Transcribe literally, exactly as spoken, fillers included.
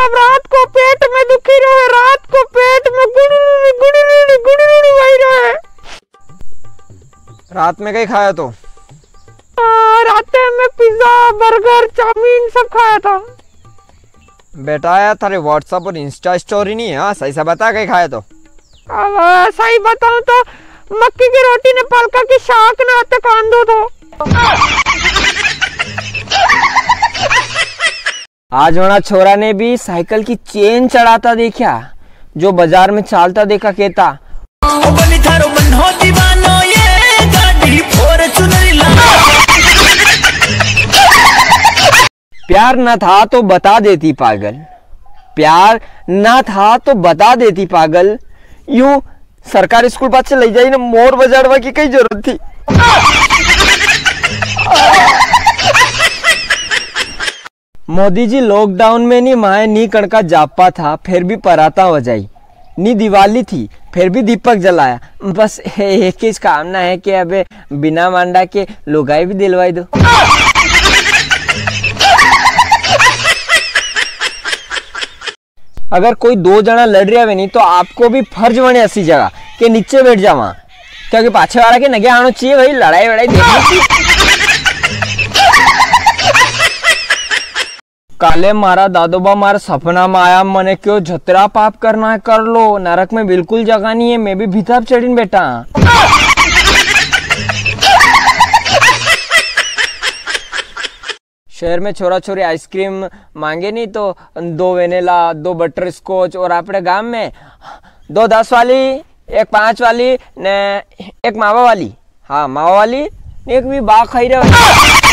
रात को पेट में दुखी रहो, रात को पेट में गुड़गुड़ी, गुड़गुड़ी, गुड़गुड़ी वही रहे। रात में कई खाया तो? आ, रात में पिज्जा, बर्गर, चाउमीन सब खाया था। बेटा यार, थारे WhatsApp और Insta story नी है, हाँ? सही से बता, कई खाया तो? अब सही बताऊं तो मक्की की रोटी ने पालका की शाक ना तो कांदो थो। आज वणा छोरा ने भी साइकिल की चेन चढ़ाता देखा, जो बाजार में चालता देखा केता, "ओ बनी थारो बन्नो दीवानो, ये गाड़ी Fortuner ला।" प्यार ना था तो बता देती पागल, प्यार ना था तो बता देती पागल, यूं सरकारी स्कूल पाछे ले जाई ने मोर बजाड़वा की कई जरूरत थी। मोदी जी, lockdown में नी माए नी कणका जापा था, फिर भी पराता हो जाई, नी दिवाली थी, फिर भी दीपक जलाया। बस एक ही कामना है कि अबे बिना मांडा के लुगाई भी दिलवाई दो। अगर कोई दो जना लड़ रहा है नी, तो आपको भी फर्ज बने ऐसी जगह के नीचे बैठ जावा, क्योंकि पाछे वाला के नगे आनो चाहिए भाई, लड़ाई वड़ाई देखनी चाहिए। काले मारा दादोबा मारा सपना में आया, मने क्यों जतरा पाप करना है कर लो, नरक में बिल्कुल जगह नहीं है, मैं भी भीतर चढ़ीन बैठा। शहर में छोरा छोरी आइसक्रीम मांगे नी तो दो वेनेला, दो बटरस्कॉच और आपणे गांव में दो दस वाली, एक पाँच वाली ने एक मावा वाली। हाँ, मावा वाली ने एक भी बा खाई रहे।